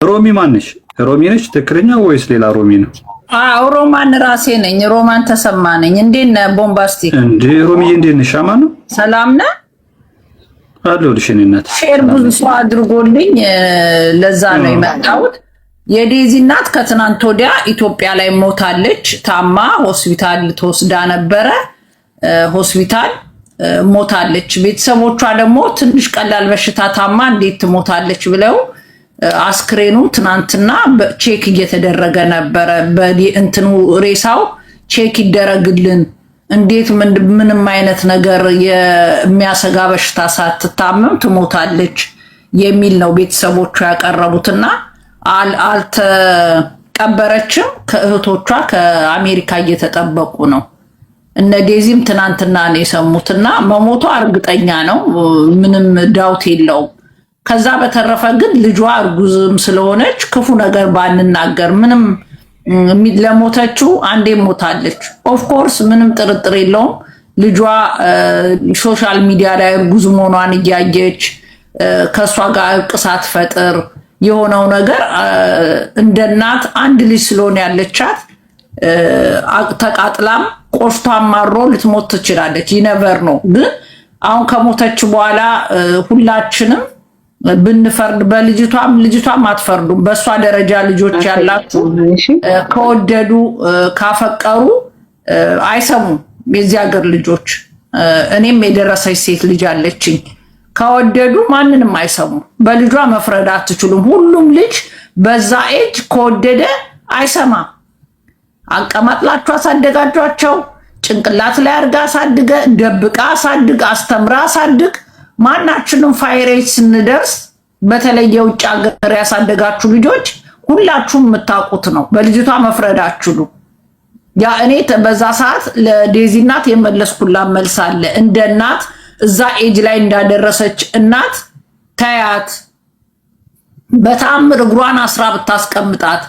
ሮሚ ማንሽ? ሮሚ ነች ትክክለኛ ወይስ ሌላ ሮሚ ነው? አዎ፣ ሮማን ራሴ ነኝ። ሮማን ተሰማ ነኝ። እንዴት ነህ ቦምባስቲክ? እንዴ ሮሚዬ፣ እንዴት ነሽ? አማን ነው? ሰላም ነህ? አለሁልሽ የእኔ እናት። Share ብዙ ሰው አድርጎልኝ ለዛ ነው የመጣሁት። የዴዚ እናት ከትናንት ወዲያ ኢትዮጵያ ላይ ሞታለች። ታማ ሆስፒታል ተወስዳ ነበረ። ሆስፒታል ሞታለች። ቤተሰቦቿ ደግሞ ትንሽ ቀላል በሽታ ታማ እንዴት ትሞታለች ብለው አስክሬኑ ትናንትና check እየተደረገ ነበረ። እንትኑ ሬሳው check ይደረግልን፣ እንዴት ምንም አይነት ነገር የሚያሰጋ በሽታ ሳትታመም ትሞታለች የሚል ነው ቤተሰቦቿ ያቀረቡትና አልተቀበረችም። ከእህቶቿ ከአሜሪካ እየተጠበቁ ነው። እነ ዴዚም ትናንትና ነው የሰሙትና መሞቷ እርግጠኛ ነው፣ ምንም doubt የለውም። ከዛ በተረፈ ግን ልጇ እርጉዝም ስለሆነች ክፉ ነገር ባንናገር፣ ምንም ለሞተችው አንዴ ሞታለች። Of course ምንም ጥርጥር የለውም። ልጇ social media ላይ እርጉዝ መሆኗን እያየች ከእሷ ጋር እርቅ ሳትፈጥር የሆነው ነገር እንደ እናት አንድ ልጅ ስለሆነ ያለቻት ተቃጥላም ቆሽቷም ማሮ ልትሞት ትችላለች። You never know። ግን አሁን ከሞተች በኋላ ሁላችንም ብንፈርድ በልጅቷም ልጅቷም አትፈርዱም። በእሷ ደረጃ ልጆች ያላችሁ ከወደዱ ካፈቀሩ አይሰሙም። የዚህ ሀገር ልጆች፣ እኔም የደረሰች ሴት ልጅ አለችኝ። ከወደዱ ማንንም አይሰሙም። በልጇ መፍረድ አትችሉም። ሁሉም ልጅ በዛ ኤጅ ከወደደ አይሰማም። አቀማጥላችሁ አሳደጋችኋቸው። ጭንቅላት ላይ አድርጋ አሳድገ፣ ደብቃ አሳድግ፣ አስተምራ አሳድግ። ማናችንም fire age ስንደርስ በተለይ የውጭ ሀገር ያሳደጋችሁ ልጆች ሁላችሁም የምታውቁት ነው። በልጅቷ መፍረድ አትችሉ። ያ እኔ በዛ ሰዓት ለዴዚ እናት የመለስኩላት መልስ አለ። እንደ እናት እዛ ኤጅ ላይ እንዳደረሰች እናት ተያት፣ በተአምር እግሯን አስራ ብታስቀምጣት፣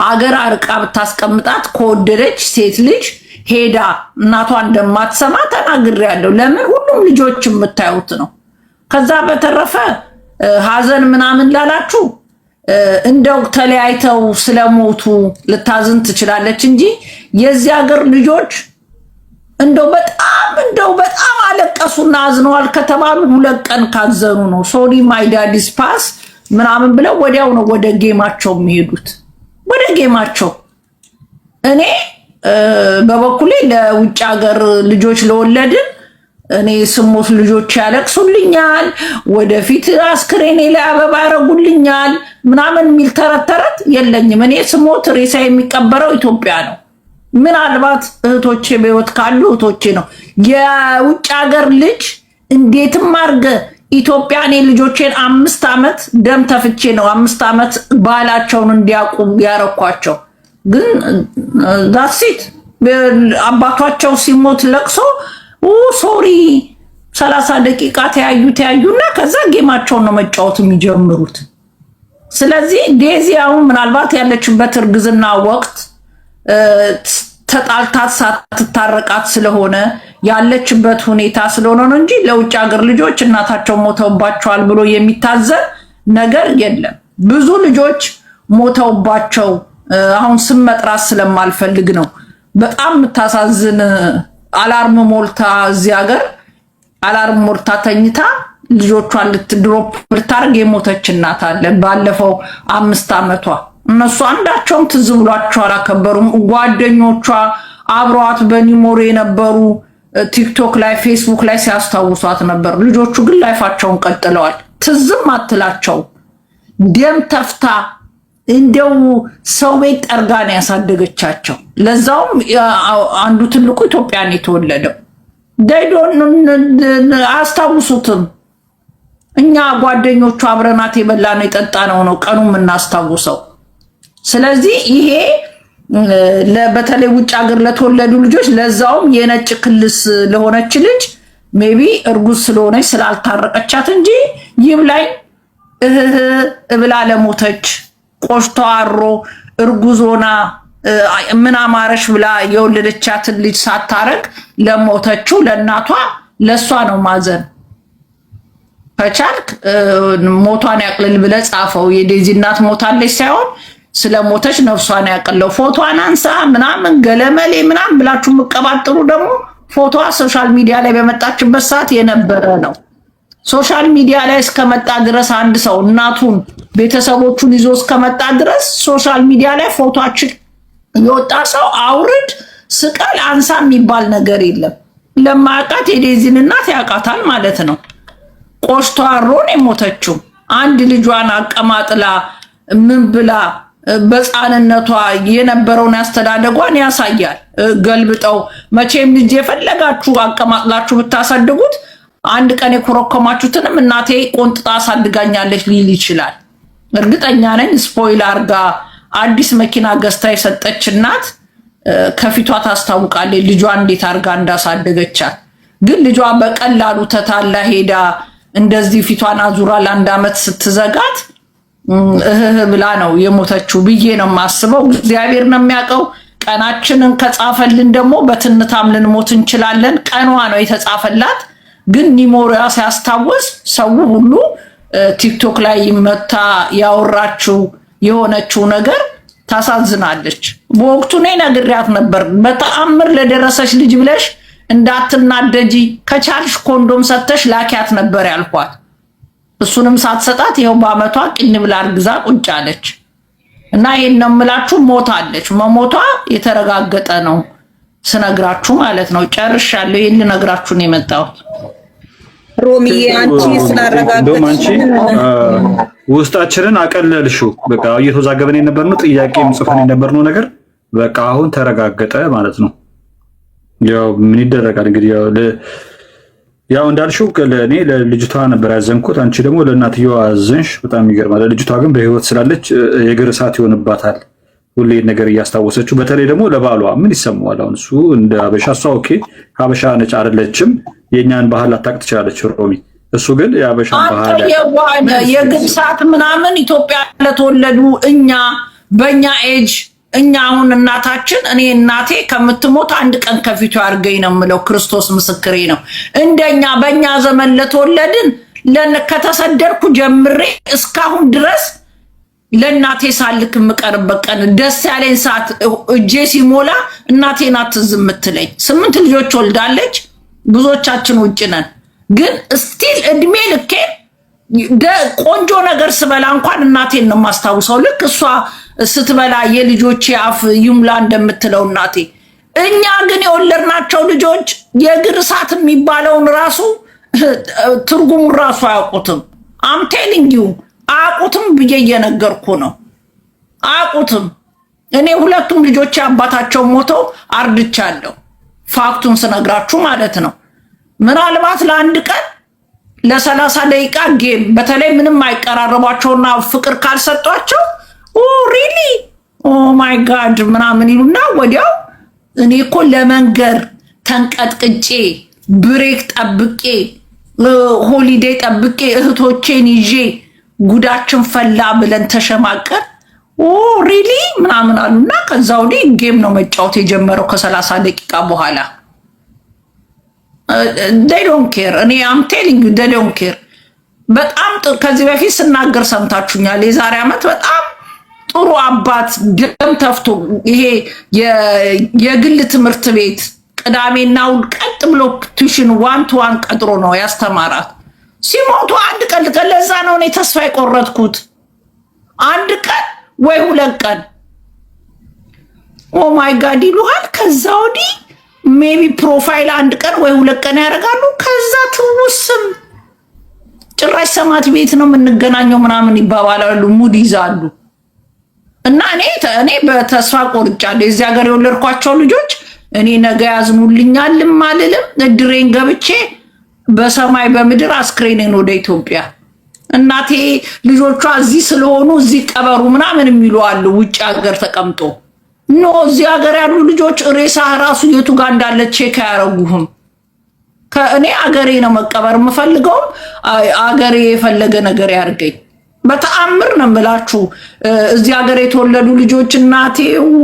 አገር አርቃ ብታስቀምጣት ከወደደች ሴት ልጅ ሄዳ እናቷ እንደማትሰማ ተናግሬያለሁ። ለምን ሁሉም ልጆች የምታዩት ነው። ከዛ በተረፈ ሀዘን ምናምን ላላችሁ እንደው ተለያይተው ስለሞቱ ልታዝን ትችላለች እንጂ የዚህ ሀገር ልጆች እንደው በጣም አለቀሱና አዝነዋል ከተባሉ 2 ቀን ካዘኑ ነው። "Sorry, my daddy's pass" ምናምን ብለው ወዲያው ነው ወደ game ኣቸው የሚሄዱት፣ ወደ game ኣቸው። እኔ በበኩሌ ለውጭ ሀገር ልጆች ለወለድን እኔ ስሞት ልጆች ያለቅሱልኛል፣ ወደፊት አስክሬኔ ላይ አበባ ያደርጉልኛል ምናምን የሚል ተረት ተረት የለኝም። እኔ ስሞት ሬሳ የሚቀበረው ኢትዮጵያ ነው። ምናልባት እህቶቼ በሕይወት ካሉ እህቶቼ ነው። የውጭ ሀገር ልጅ እንዴትም አድርገ ኢትዮጵያ፣ እኔ ልጆቼን 5 ዓመት ደም ተፍቼ ነው 5 ዓመት ባህላቸውን እንዲያውቁ ያረኳቸው። ግን that's it፣ አባቷቸው ሲሞት ለቅሶ sorry 30 ደቂቃ ተያዩ ተያዩና ከዛ game ኣቸውን ነው መጫወት የሚጀምሩት። ስለዚህ ዴዚ አሁን ምናልባት ያለችበት እርግዝና ወቅት ተጣልታት ሳትታረቃት ስለሆነ ያለችበት ሁኔታ ስለሆነ ነው እንጂ ለውጭ ሀገር ልጆች እናታቸው ሞተውባቸዋል ብሎ የሚታዘን ነገር የለም። ብዙ ልጆች ሞተውባቸው አሁን ስም መጥራት ስለማልፈልግ ነው። በጣም የምታሳዝን alarm ሞልታ፣ እዚህ ሀገር alarm ሞልታ ተኝታ ልጆቿን ልት drop ልታደርግ የሞተች እናት አለ። ባለፈው 5 ዓመቷ እነሱ አንዳቸውም ትዝ ብሏቸው አላከበሩም። ጓደኞቿ አብረዋት በኒሞር የነበሩ ቲክቶክ ላይ፣ ፌስቡክ ላይ ሲያስታውሷት ነበር። ልጆቹ ግን life ኣቸውን ቀጥለዋል። ትዝም አትላቸው። ደም ተፍታ እንደው ሰው ቤት ጠርጋ ነው ያሳደገቻቸው። ለዛውም አንዱ ትልቁ ኢትዮጵያ ነው የተወለደው። They don't አያስታውሱትም። እኛ ጓደኞቹ አብረናት የበላነው የጠጣነው ነው ቀኑ የምናስታውሰው። ስለዚህ ይሄ በተለይ ውጭ ሀገር ለተወለዱ ልጆች፣ ለዛውም የነጭ ክልስ ለሆነች ልጅ maybe እርጉዝ ስለሆነች ስላልታረቀቻት እንጂ ይብላኝ እህህ እብላ ለሞተች፣ ቆሽቶ አሮ እርጉዝ ሆና ምን አማረሽ ብላ የወለደቻትን ልጅ ሳታረግ ለሞተችው ለእናቷ ለእሷ ነው ማዘን። ከቻልክ ሞቷን ያቅልል ብለህ ጻፈው። የዴዚ እናት ሞታለች ሳይሆን ስለ ሞተች ነፍሷን ያቅለው። ፎቶዋን አንሳ ምናምን ገለመሌ ምናምን ብላችሁ የምቀባጥሩ ደግሞ ፎቶዋ social media ላይ በመጣችበት ሰዓት የነበረ ነው። Social media ላይ እስከመጣ ድረስ፣ አንድ ሰው እናቱን ቤተሰቦቹን ይዞ እስከመጣ ድረስ social media ላይ ፎቶችን የወጣ ሰው አውርድ፣ ስቀል፣ አንሳ የሚባል ነገር የለም። ለማያውቃት የዴዚን እናት ያውቃታል ማለት ነው። ቆሽቶ አሮን የሞተችው አንድ ልጇን አቀማጥላ ምን ብላ በሕፃንነቷ የነበረውን ያስተዳደጓን ያሳያል። ገልብጠው መቼም ልጅ የፈለጋችሁ አቀማጥላችሁ ብታሳድጉት አንድ ቀን የኮረኮማችሁትንም እናቴ ቆንጥጣ አሳድጋኛለች ሊል ይችላል። እርግጠኛ ነኝ spoil አርጋ አዲስ መኪና ገዝታ የሰጠች እናት ከፊቷ ታስታውቃለች ልጇን እንዴት አርጋ እንዳሳደገቻት። ግን ልጇ በቀላሉ ተታላ ሄዳ እንደዚህ ፊቷን አዙራ ለአንድ ዓመት ስትዘጋት እህህ ብላ ነው የሞተችው ብዬ ነው የማስበው። እግዚአብሔር ነው የሚያውቀው። ቀናችንን ከጻፈልን ደግሞ በትንታም ልንሞት እንችላለን። ቀኗ ነው የተጻፈላት። ግን memory ዋ ሲያስታውስ ሰው ሁሉ ቲክቶክ ላይ መታ ያወራችው የሆነችው ነገር ታሳዝናለች። በወቅቱ እኔ ነግሬያት ነበር። በተአምር ለደረሰች ልጅ ብለሽ እንዳትናደጂ፣ ከቻልሽ ኮንዶም ሰተሽ ላኪያት ነበር ያልኳት። እሱንም ሳትሰጣት ይኸው በአመቷ ቅን ብላ አርግዛ ቁጭ አለች። እና ይሄን ነው የምላችሁ። ሞታለች። መሞቷ የተረጋገጠ ነው ስነግራችሁ ማለት ነው። ጨርሻለሁ። ይሄን ልነግራችሁ ነው የመጣሁት። ሮሚዬ፣ አንቺ እንደውም አንቺ ስላረጋገጥሽ ውስጣችንን አቀለልሽው። በቃ እየተወዛገበን የነበርነው፣ ጥያቄም ጽፈን የነበርነው ነገር በቃ አሁን ተረጋገጠ ማለት ነው። ያው ምን ይደረጋል እንግዲህ፣ ያው እንዳልሽው ለእኔ ለልጅቷ ነበር ያዘንኩት፣ አንቺ ደግሞ ለእናትየዋ አዘንሽ። በጣም ይገርማል። ለልጅቷ ግን በህይወት ስላለች የእግር እሳት ይሆንባታል ሁሌ ነገር እያስታወሰችው። በተለይ ደግሞ ለባሏ ምን ይሰማዋል? አሁን እሱ እንደ ሀበሻ፣ እሷ okay ሀበሻ ነጭ አይደለችም፣ የእኛን ባህል ላታውቅ ትችላለች ሮሚ። እሱ ግን የሀበሻን አንተ ባህል የዋህ፣ የእግር ሰዓት ምናምን ኢትዮጵያ ለተወለዱ እኛ በእኛ ኤጅ፣ እኛ አሁን እናታችን፣ እኔ እናቴ ከምትሞት አንድ ቀን ከፊቱ ያድርገኝ ነው የምለው። ክርስቶስ ምስክሬ ነው። እንደኛ በእኛ ዘመን ለተወለድን፣ ከተሰደድኩ ጀምሬ እስካሁን ድረስ ለእናቴ ሳልክ የምቀርበት ቀን፣ ደስ ያለኝ ሰዓት እጄ ሲሞላ እናቴ ናት ትዝ የምትለኝ። ስምንት ልጆች ወልዳለች። ብዙዎቻችን ውጭ ነን፣ ግን still እድሜ ልኬን ቆንጆ ነገር ስበላ እንኳን እናቴን ነው የማስታውሰው። ልክ እሷ ስትበላ የልጆቼ አፍ ይሙላ እንደምትለው እናቴ። እኛ ግን የወለድናቸው ልጆች የእግር እሳት የሚባለውን ራሱ ትርጉሙን ራሱ አያውቁትም። I'm telling you፣ አያውቁትም ብዬ እየነገርኩ ነው። አያውቁትም። እኔ ሁለቱም ልጆቼ አባታቸው ሞተው አርድቻለሁ። Fact ኡን ስነግራችሁ ማለት ነው። ምናልባት ለአንድ ቀን ለ30 ደቂቃ game፣ በተለይ ምንም አይቀራረቧቸውና ፍቅር ካልሰጧቸው "Really? Oh my God" ምናምን ይሉና ወዲያው። እኔ እኮ ለመንገር ተንቀጥቅጬ፣ break ጠብቄ፣ holiday ጠብቄ፣ እህቶቼን ይዤ ጉዳችን ፈላ ብለን ተሸማቀን "Oh really?" ምናምን አሉና ከዛ ወዲህ game ነው መጫወት የጀመረው ከ30 ደቂቃ በኋላ። They don't care። እኔ I'm telling you, they don't care። በጣም ከዚህ በፊት ስናገር ሰምታችሁኛል። የዛሬ ዓመት በጣም ጥሩ አባት ደም ተፍቶ ይሄ የግል ትምህርት ቤት ቅዳሜና እሑድ ቀጥ ብሎ tuition one to one ቀጥሮ ነው ያስተማራት። ሲሞቱ አንድ ቀን፣ ለዛ ነው እኔ ተስፋ የቆረጥኩት። አንድ ቀን ወይ 2 ቀን "Oh my God" ይሉሃል። ከዛ ወዲህ maybe profile አንድ ቀን ወይ 2 ቀን ያደርጋሉ። ከዛ ትውስም ጭራሽ ሰማት ቤት ነው የምንገናኘው ምናምን ይባባላሉ፣ mood ይዛሉ። እና እኔ በተስፋ ቆርጫለሁ። የዚህ ሀገር የወለድኳቸው ልጆች እኔ ነገ ያዝኑልኛልም አልልም። እድሬን ገብቼ በሰማይ በምድር አስክሬኔን ወደ ኢትዮጵያ፣ እናቴ ልጆቿ እዚህ ስለሆኑ እዚህ ቀበሩ ምናምን የሚሉ አሉ። ውጭ ሀገር ተቀምጦ፣ no፣ እዚህ ሀገር ያሉ ልጆች ሬሳ ራሱ የቱ ጋር እንዳለ check አያረጉህም። ከእኔ አገሬ ነው መቀበር የምፈልገውም፣ አገሬ የፈለገ ነገር ያርገኝ። በተአምር ነው የምላችሁ። እዚህ ሀገር የተወለዱ ልጆች እናቴ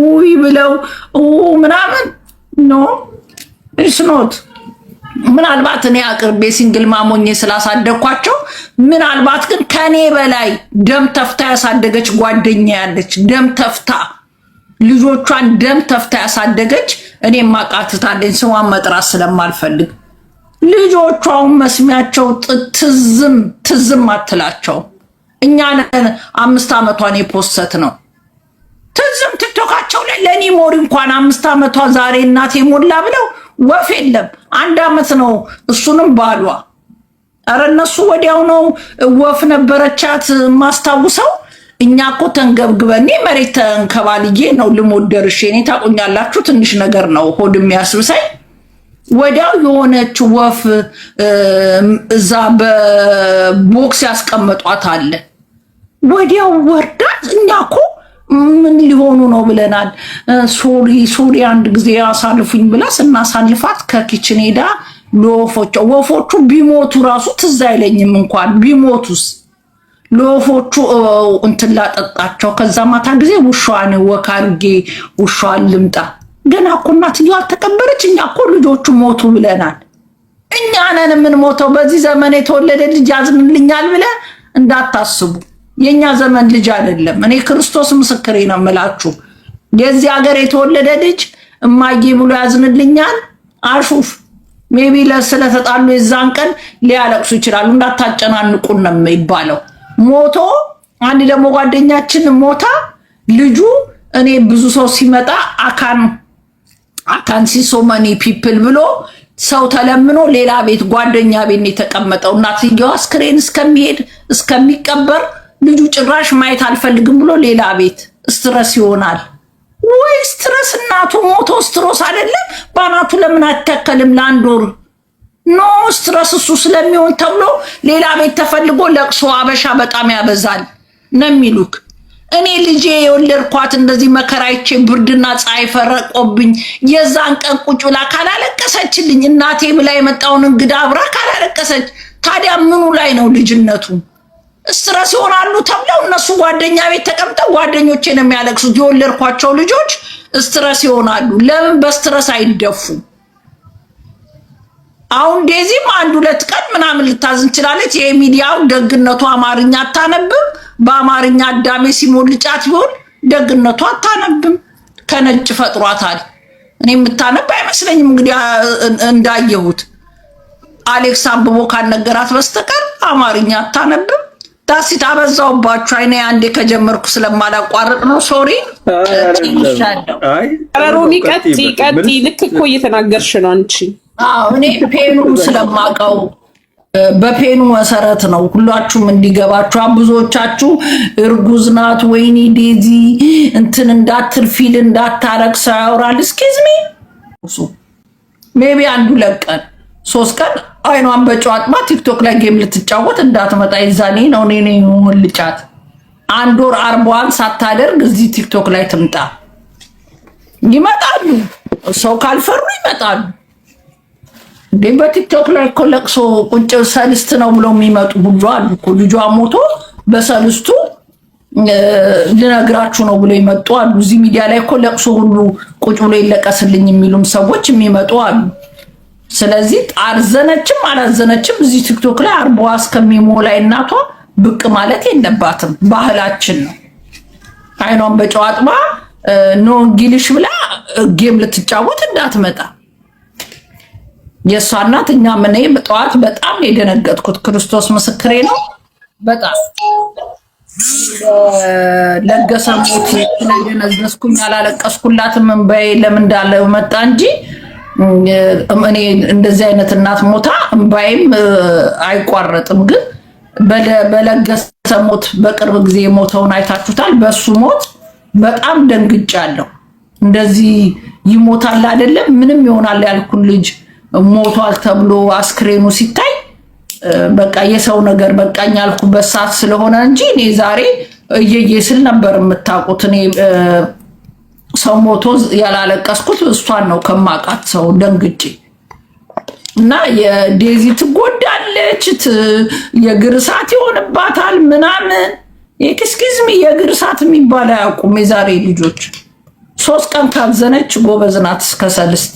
ውይ ብለው ምናምን፣ no, it's not። ምናልባት እኔ አቅርቤ single mom ሆኜ ስላሳደግኳቸው፣ ምናልባት ግን ከኔ በላይ ደም ተፍታ ያሳደገች ጓደኛ ያለች፣ ደም ተፍታ ልጆቿን ደም ተፍታ ያሳደገች እኔ ማቃትታለኝ፣ ስሟን መጥራት ስለማልፈልግ ልጆቿን መስሚያቸው ትዝም ትዝም አትላቸው። እኛ ነን 5 ዓመቷን የ post ነው ትዝም ቲክቶካቸው ላይ ለኔ ሞሪ እንኳን 5 ዓመቷ ዛሬ እናቴ ሞላ ብለው ወፍ የለም። 1 ዓመት ነው እሱንም ባሏ። ኧረ እነሱ ወዲያው ነው ወፍ ነበረቻት ማስታውሰው። እኛ እኮ ተንገብግበን መሬት ተንከባልዬ ነው ልሞት ደርሼ። እኔ ታቆኛላችሁ፣ ትንሽ ነገር ነው ሆድ የሚያስብሰኝ። ወዲያው የሆነች ወፍ እዛ በ box ያስቀመጧት አለ። ወዲያው ወርዳት እኛ እኮ ምን ሊሆኑ ነው ብለናል። Sorry, sorry፣ አንድ ጊዜ አሳልፉኝ ብላ ስናሳልፋት ከ kitchen ሄዳ ለወፎቹ፣ ወፎቹ ቢሞቱ ራሱ ትዝ አይለኝም፣ እንኳን ቢሞቱስ ለወፎቹ እንትን ላጠጣቸው። ከዛ ማታ ጊዜ ውሻዋን walk አድርጌ ውሻዋን ልምጣ። ገና እኮ እናትየው አልተቀበረች። እኛ እኮ ልጆቹ ሞቱ ብለናል። እኛ ነን የምንሞተው። በዚህ ዘመን የተወለደ ልጅ ያዝንልኛል ብለ እንዳታስቡ። የእኛ ዘመን ልጅ አይደለም። እኔ ክርስቶስ ምስክሬ ነው የምላችሁ። የዚህ ሀገር የተወለደ ልጅ እማዬ ብሎ ያዝንልኛል። አሹፍ maybe ስለተጣሉ የዛን ቀን ሊያለቅሱ ይችላሉ። እንዳታጨናንቁን ነው የሚባለው። ሞቶ አንድ ደግሞ ጓደኛችን ሞታ ልጁ እኔ ብዙ ሰው ሲመጣ አካን ሲ ሶ መኒ ፒፕል ብሎ ሰው ተለምኖ ሌላ ቤት ጓደኛ ቤት የተቀመጠው። እናትየዋ አስክሬን እስከሚሄድ እስከሚቀበር ልጁ ጭራሽ ማየት አልፈልግም ብሎ ሌላ ቤት። Stress ይሆናል ወይ stress? እናቱ ሞቶ stress አይደለም? በአናቱ ለምን አይተከልም ለአንድ ወር? No, stress እሱ ስለሚሆን ተብሎ ሌላ ቤት ተፈልጎ ለቅሶ አበሻ በጣም ያበዛል ነው የሚሉክ። እኔ ልጄ የወለድኳት እንደዚህ መከራይቼ ብርድና ፀሐይ ፈረቆብኝ የዛን ቀን ቁጭ ብላ ካላለቀሰችልኝ፣ እናቴ ብላ የመጣውን እንግዳ አብራ ካላለቀሰች፣ ታዲያ ምኑ ላይ ነው ልጅነቱ? Stress ይሆናሉ ተብለው እነሱ ጓደኛ ቤት ተቀምጠው ጓደኞቼ ነው የሚያለቅሱት። የወለድኳቸው ልጆች stress ይሆናሉ። ለምን በ stress አይደፉም? አሁን ዴዚም አንድ ሁለት ቀን ምናምን ልታዝን ትችላለች። የሚዲያው ደግነቱ አማርኛ አታነብም። በአማርኛ አዳሜ ሲሞልጫት ቢሆን ደግነቱ አታነብም። ከነጭ ፈጥሯታል። እኔ የምታነብ አይመስለኝም። እንግዲህ እንዳየሁት አሌክስ አንብቦ ካልነገራት በስተቀር አማርኛ አታነብም። That's it፣ አበዛውባችሁ። አይኔ አንዴ ከጀመርኩ ስለማላቋርጥ ነው። Sorry። ሮሚ ቀጥይ ቀጥይ። ልክ እኮ እየተናገርሽ ነው አንቺ። አዎ፣ እኔ pain ኑ ስለማቀው በ pain ኑ መሰረት ነው ሁላችሁም እንዲገባችሁ። ብዙዎቻችሁ እርጉዝ ናት፣ ወይኔ ዴዚ እንትን እንዳትል feel እንዳታረግ ሰው ያወራል። Excuse me, maybe አንዱ ለቀን 3 ቀን አይኗን በጨው አጥባ ቲክቶክ ላይ game ልትጫወት እንዳትመጣ። የዛኔ ነው እኔ ልጫት። አንድ ወር 40ዋን ሳታደርግ እዚህ ቲክቶክ ላይ ትምጣ። ይመጣሉ። ሰው ካልፈሩ ይመጣሉ። እንዴ፣ በቲክቶክ ላይ እኮ ለቅሶ ቁጭ ሰልስት ነው ብሎ የሚመጡ ሁሉ አሉ እኮ። ልጇ ሞቶ በሰልስቱ ልነግራችሁ ነው ብሎ ይመጡ አሉ። እዚህ ሚዲያ ላይ እኮ ለቅሶ ሁሉ ቁጭ ብሎ ይለቀስልኝ የሚሉም ሰዎች የሚመጡ አሉ። ስለዚህ አዘነችም አላዘነችም እዚህ ቲክቶክ ላይ 40ዋ እስከሚሞላ እናቷ ብቅ ማለት የለባትም። ባህላችን ነው። አይኗን በጨው አጥባ no English ብላ game ልትጫወት እንዳትመጣ። የእሷ እናት እኛ ምን ጠዋት በጣም ነው የደነገጥኩት። ክርስቶስ ምስክሬ ነው። በጣም ለገሰ ሞት ስለደነዘዝኩኝ አላለቀስኩላትም። እንባዬ ለምን እንዳለ መጣ እንጂ እኔ እንደዚህ አይነት እናት ሞታ እንባዬም አይቋረጥም። ግን በለገሰ ሞት በቅርብ ጊዜ የሞተውን አይታችሁታል። በሱ ሞት በጣም ደንግጫለሁ። እንደዚህ ይሞታል አይደለም ምንም ይሆናል ያልኩን ልጅ ሞቷል ተብሎ አስክሬኑ ሲታይ በቃ የሰው ነገር በቃኝ ያልኩበት ሰዓት ስለሆነ እንጂ እኔ ዛሬ እየዬ ስል ነበር የምታውቁት። እኔ ሰው ሞቶ ያላለቀስኩት እሷን ነው ከማውቃት ሰው ደንግጬ። እና የዴዚ ትጎዳለች፣ የእግር እሳት ይሆንባታል ምናምን። Excuse me፣ የእግር እሳት የሚባል አያውቁም የዛሬ ልጆች። 3 ቀን ካዘነች ጎበዝ ናት እስከ ሰልስት።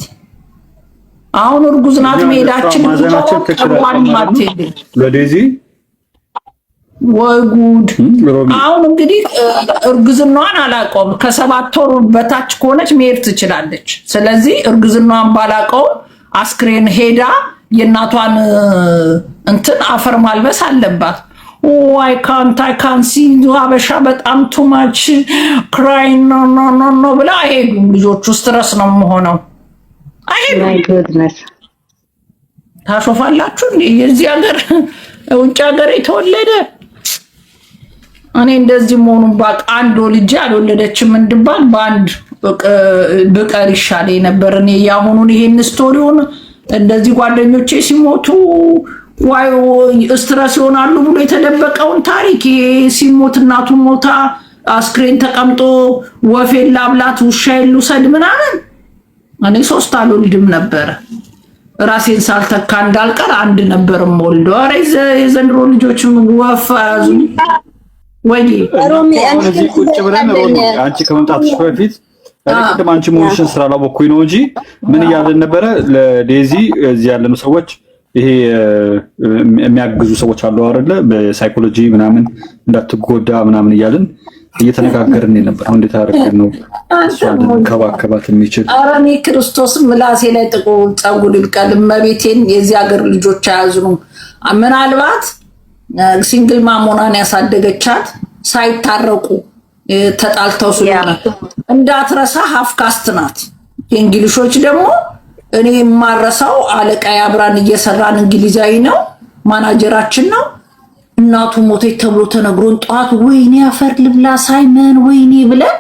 አሁን እርጉዝ ናት። መሄዳችን ማዘናችን ትችላለህ ለዴዚ። ወይ ጉድ! አሁን እንግዲህ እርግዝናዋን አላውቀውም። ከ7 ወር በታች ከሆነች መሄድ ትችላለች። ስለዚህ እርግዝናዋን ባላውቀውም አስክሬን ሄዳ የእናቷን እንትን አፈር ማልበስ አለባት። ዋይ ካንት አይ ካን ሲ አበሻ በጣም too much cry፣ no, no, no, no ብላ አይሄዱም። ልጆቹ stress ነው የምሆነው። አይሄዱም። ታሾፋላችሁ እንዴ? የዚህ ሀገር ውጭ ሀገር የተወለደ እኔ እንደዚህ መሆኑን ባቅ አንድ ወልጄ አልወለደችም እንድባል በአንድ ብቀር ይሻለኝ ነበር። እኔ የአሁኑን ይሄን story ውን እንደዚህ ጓደኞቼ ሲሞቱ ዋይ stress ይሆናሉ ብሎ የተደበቀውን ታሪክ፣ ይሄ ሲሞት እናቱ ሞታ አስክሬን ተቀምጦ ወፌን ላብላት ውሻዬን ልውሰድ ምናምን፣ እኔ ሶስት አልወልድም ነበረ። ራሴን ሳልተካ እንዳልቀር አንድ ነበር የምወልደው። ኧረ የዘንድሮ ልጆች ወፍ ያዙ ወይ። ሮሚ። እዚህ ቁጭ ብለን ሮሚ፣ አንቺ ከመምጣትሽ በፊት እኔ ቅድም አንቺ መሆንሽን ስላላወኩኝ ነው እንጂ ምን እያለን ነበረ? ለዴዚ እዚህ ያለኑ ሰዎች ይሄ የሚያግዙ ሰዎች አሉ አይደለ? በሳይኮሎጂ ምናምን እንዳትጎዳ ምናምን እያልን እየተነጋገርን ነበር። እንዴት አድርገን ነው እሷን ልንከባከባት የሚችል? ኧረ እኔ ክርስቶስ ምላሴ ላይ ጥቁር ፀጉር ይብቀል። እመቤቴን የዚህ ሀገር ልጆች አያዝኑም። ምናልባት single mom ሆናን ያሳደገቻት ሳይታረቁ ተጣልተው ስለሆነ እንዳትረሳ half caste ናት። የእንግሊሾች ደግሞ እኔ የማረሳው አለቃ አብራን እየሰራን እንግሊዛዊ ነው፣ ማናጀራችን ነው። እናቱ ሞተች ተብሎ ተነግሮን ጠዋት ወይኔ አፈር ልብላ ሳይመን ወይኔ ብለን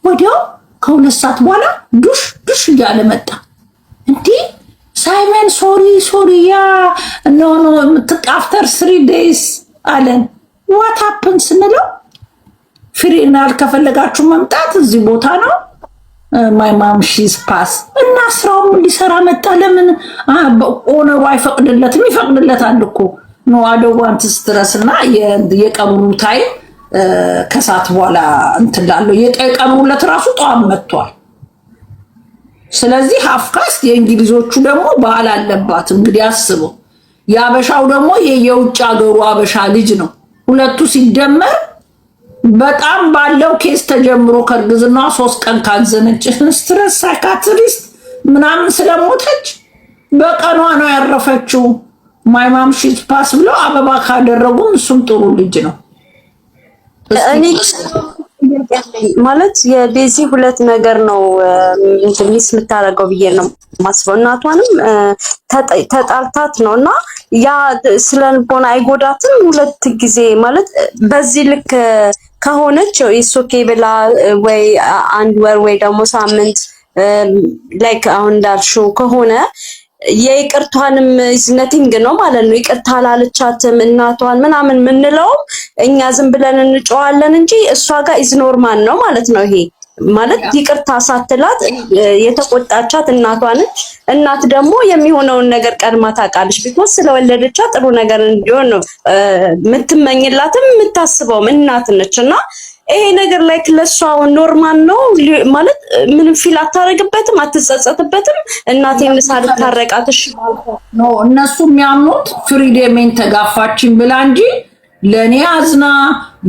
ወዲያው ከ2 ሰዓት በኋላ ዱሽ ዱሽ እያለ መጣ። እንዲህ ሳይመን sorry, sorry, yeah, no, no, after 3 days አለን። What happen ስንለው funeral ከፈለጋችሁ መምጣት እዚህ ቦታ ነው፣ my mom, she's pass። እና ስራውን ሊሰራ መጣ። ለምን owner ኡ አይፈቅድለትም? ይፈቅድለታል እኮ። No, I don't want stress። እና የቀብሩ time ከሰዓት በኋላ እንትን ላለው የቀብሩለት ራሱ ጠዋት መጥቷል። ስለዚህ half caste የእንግሊዞቹ ደግሞ ባህል አለባት። እንግዲህ አስበው። የአበሻው ደግሞ የውጭ ሀገሩ አበሻ ልጅ ነው። ሁለቱ ሲደመር በጣም ባለው case ተጀምሮ ከእርግዝናዋ 3 ቀን ካዘነች stress psychiatrist ምናምን ስለሞተች በቀኗ ነው ያረፈችው። My mom, she's pass ብለው አበባ ካደረጉም እሱም ጥሩ ልጅ ነው። እኔ ማለት የዴዚ ሁለት ነገር ነው miss የምታደርገው ብዬ ነው የማስበው። እናቷንም ተጣልታት ነው እና ያ ስለ ልቦና አይጎዳትም። ሁለት ጊዜ ማለት በዚህ ልክ ከሆነች it's okay ብላ ወይ አንድ ወር ወይ ደግሞ ሳምንት like አሁን እንዳልሽው ከሆነ የይቅርቷንም is nothing ነው ማለት ነው። ይቅርታ አላለቻትም እናቷን ምናምን የምንለውም እኛ ዝም ብለን እንጨዋለን እንጂ እሷ ጋር is normal ነው ማለት ነው። ይሄ ማለት ይቅርታ ሳትላት የተቆጣቻት እናቷ ነች። እናት ደግሞ የሚሆነውን ነገር ቀድማ ታውቃለች። Because ስለወለደቻት ጥሩ ነገር እንዲሆን ነው የምትመኝላትም የምታስበውም እናት ነች። እና ይሄ ነገር like ለእሷ normal ነው ማለት ምንም feel አታረግበትም፣ አትጸጸትበትም። እናቴን ሳልታረቃት እሺ። No፣ እነሱ የሚያምኑት freedom ኤን ተጋፋችን ብላ እንጂ ለእኔ አዝና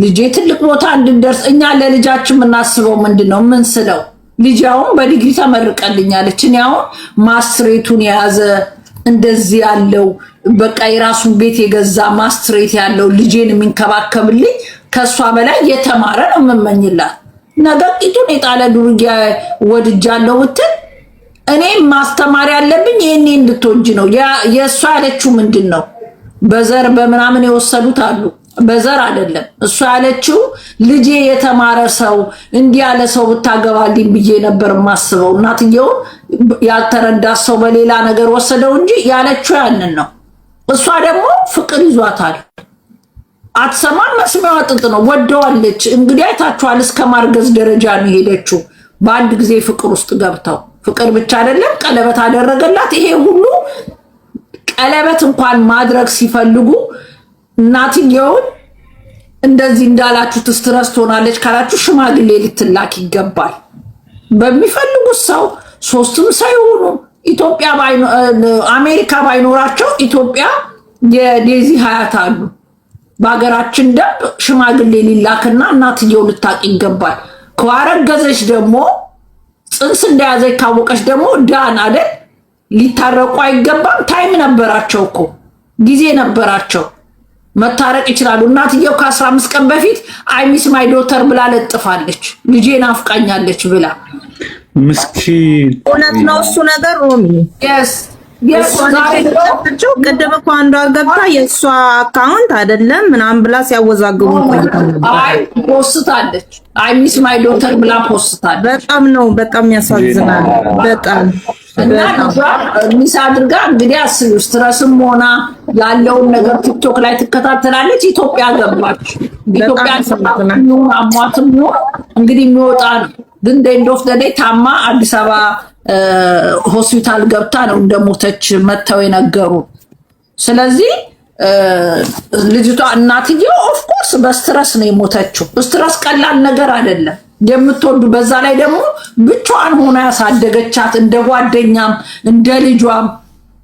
ልጄ ትልቅ ቦታ እንድንደርስ፣ እኛ ለልጃችን የምናስበው ምንድን ነው? ምን ስለው ልጅ አሁን በዲግሪ ተመርቀልኛለች። እኔ አሁን ማስትሬቱን የያዘ እንደዚህ ያለው በቃ የራሱን ቤት የገዛ ማስትሬት ያለው ልጄን የሚንከባከብልኝ ከእሷ በላይ የተማረ ነው የምመኝላት። ነገ ቂጡን የጣለ ዱርዬ ወድጃለሁ ብትል እኔ ማስተማር ያለብኝ ይህኔ እንድትወጂ ነው። የእሷ ያለችው ምንድን ነው? በዘር በምናምን የወሰዱት አሉ። በዘር አይደለም እሷ ያለችው፣ ልጄ የተማረ ሰው እንዲህ ያለ ሰው ብታገባልኝ ብዬ ነበር የማስበው። እናትየውን ያልተረዳ ሰው በሌላ ነገር ወሰደው እንጂ ያለችው ያንን ነው። እሷ ደግሞ ፍቅር ይዟታል። አትሰማም። መስሚያዋ ጥጥ ነው። ወደዋለች። እንግዲህ አይታችኋል። እስከ ማርገዝ ደረጃ ነው የሄደችው። በአንድ ጊዜ ፍቅር ውስጥ ገብተው ፍቅር ብቻ አይደለም ቀለበት አደረገላት። ይሄ ሁሉ ቀለበት እንኳን ማድረግ ሲፈልጉ እናትየውን እንደዚህ እንዳላችሁት stress ትሆናለች ካላችሁ ሽማግሌ ልትላክ ይገባል። በሚፈልጉት ሰው ሶስትም ሳይሆኑ ኢትዮጵያ አሜሪካ ባይኖራቸው ኢትዮጵያ የዴዚ ሀያት አሉ። በሀገራችን ደንብ ሽማግሌ ሊላክና እናትየው ልታቅ ይገባል። ካረገዘች ደግሞ፣ ፅንስ እንደያዘች ካወቀች ደግሞ done አይደል? ሊታረቁ አይገባም? Time ነበራቸው እኮ፣ ጊዜ ነበራቸው፣ መታረቅ ይችላሉ። እናትየው ከ15 ቀን በፊት "I miss my daughter" ብላ ለጥፋለች። ልጄ ናፍቃኛለች ብላ። ምስኪን። እውነት ነው እሱ ነገር ሮሚ። Yes። ቅድም እኮ አንዷ ገብታ የእሷ account አይደለም ምናምን ብላ ሲያወዛግቡ ቆይተው ነበር። አይ ፖስታለች። "I miss my daughter" ብላ ፖስታለች። በጣም ነው፣ በጣም ያሳዝናል። በጣም። እና ልጇ miss አድርጋ እንግዲህ አስቢው፣ stress ም ሆና ያለውን ነገር ቲክቶክ ላይ ትከታተላለች። ኢትዮጵያ ገባች። ኢትዮጵያ ይሁን አሟትም ይሁን እንግዲህ የሚወጣ ነው። ግን end of the day ታማ አዲስ አበባ ሆስፒታል ገብታ ነው እንደሞተች መጥተው የነገሩ። ስለዚህ ልጅቷ እናትየው of course በ stress ነው የሞተችው። Stress ቀላል ነገር አይደለም። የምትወዱ በዛ ላይ ደግሞ ብቻዋን ሆና ያሳደገቻት፣ እንደ ጓደኛም እንደ ልጇም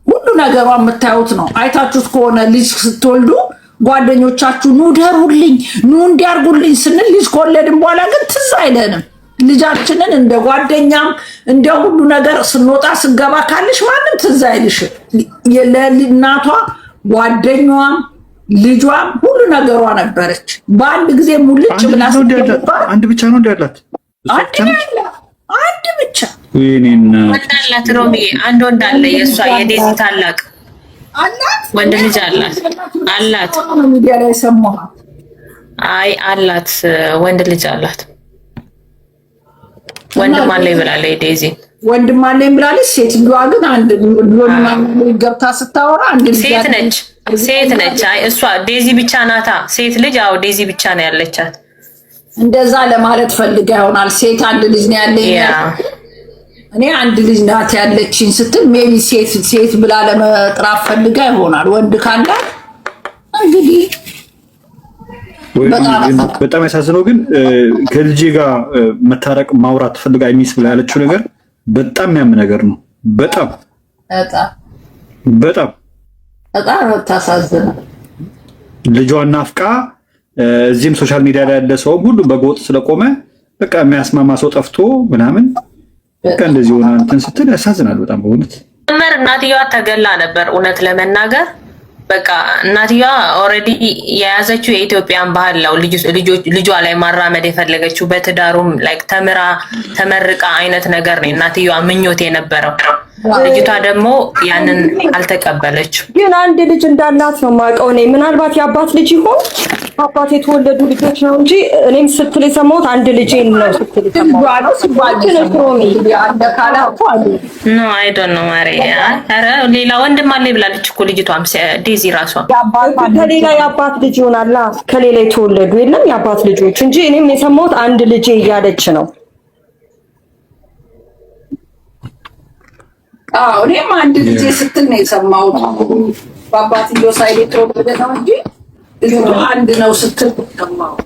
ሁሉ ነገሯ የምታዩት ነው። አይታችሁት ከሆነ ልጅ ስትወልዱ ጓደኞቻችሁ ኑ ደሩልኝ፣ ኑ እንዲያርጉልኝ ስንል ልጅ ከወለድን በኋላ ግን ትዝ አይለንም። ልጃችንን እንደ ጓደኛም እንደ ሁሉ ነገር ስንወጣ ስንገባ ካለሽ ማንም ትዝ አይልሽም። ለእናቷ ጓደኛዋም ልጇም ሁሉ ነገሯ ነበረች። በአንድ ጊዜ ሙልጭ ብላ አንድ ብቻ ነው እንዲ ያላት? አንድ አንድ ብቻ። ወንድ አላት ሮሚዬ፣ አንድ ወንድ አለ። የእሷ የዴዚ ታላቅ ወንድ ልጅ አላት አላት። ሚዲያ ላይ ሰማኋት። አይ አላት፣ ወንድ ልጅ አላት። ወንድም አለኝ ብላለች ዴዚ። ወንድም አለኝ ብላለች። ሴትዮዋ ግን አንድ ገብታ ስታወራ አንድ ልጅ ሴት ነች፣ ሴት ነች። አይ እሷ ዴዚ ብቻ ናታ ሴት ልጅ። አዎ ዴዚ ብቻ ነው ያለቻት። እንደዛ ለማለት ፈልጋ ይሆናል። ሴት አንድ ልጅ ነው ያለኝ፣ እኔ አንድ ልጅ ናት ያለችኝ ስትል maybe ሴት ሴት ብላ ለመጥራት ፈልጋ ይሆናል። ወንድ ካላት እንግዲህ። በጣም ያሳዝነው ግን ከልጄ ጋር መታረቅ ማውራት ፈልጋ miss ብላ ያለችው ነገር በጣም የሚያም ነገር ነው። በጣም በጣም። በጣም ታሳዝነው። ልጇን ናፍቃ እዚህም social media ላይ ያለ ሰውም ሁሉም በጎጥ ስለቆመ በቃ የሚያስማማ ሰው ጠፍቶ ምናምን በቃ እንደዚህ ሆና እንትን ስትል ያሳዝናል በጣም በእውነት። መር እናትየዋ ተገላ ነበር። እውነት ለመናገር በቃ እናትየዋ already የያዘችው የኢትዮጵያን ባህል ነው ልጇ ላይ ማራመድ የፈለገችው። በትዳሩም like ተምራ ተመርቃ አይነት ነገር ነው እናትየዋ ምኞት የነበረው። ልጅቷ ደግሞ ያንን አልተቀበለችው። ግን አንድ ልጅ እንዳላት ነው የማውቀው እኔ። ምናልባት የአባት ልጅ ይሆን፣ አባት የተወለዱ ልጆች ነው እንጂ እኔም ስትል የሰማሁት አንድ ልጄን ነው ስትል የሰማሁት። No, I don't know ማሪ። ኧረ ሌላ ወንድም አለ ብላለች እኮ ልጅቷም ዴዚ ራሷ። ከሌላ የአባት ልጅ ይሆናላ፣ ከሌላ የተወለዱ የለም የአባት ልጆች እንጂ እኔም የሰማሁት አንድ ልጄ እያለች ነው። አዎ እኔም አንድ ልጄ ስትል ነው የሰማሁት። በአባትየው side የተወለደ ነው እንጂ ልጅቷ አንድ ነው ስትል ሰማሁት።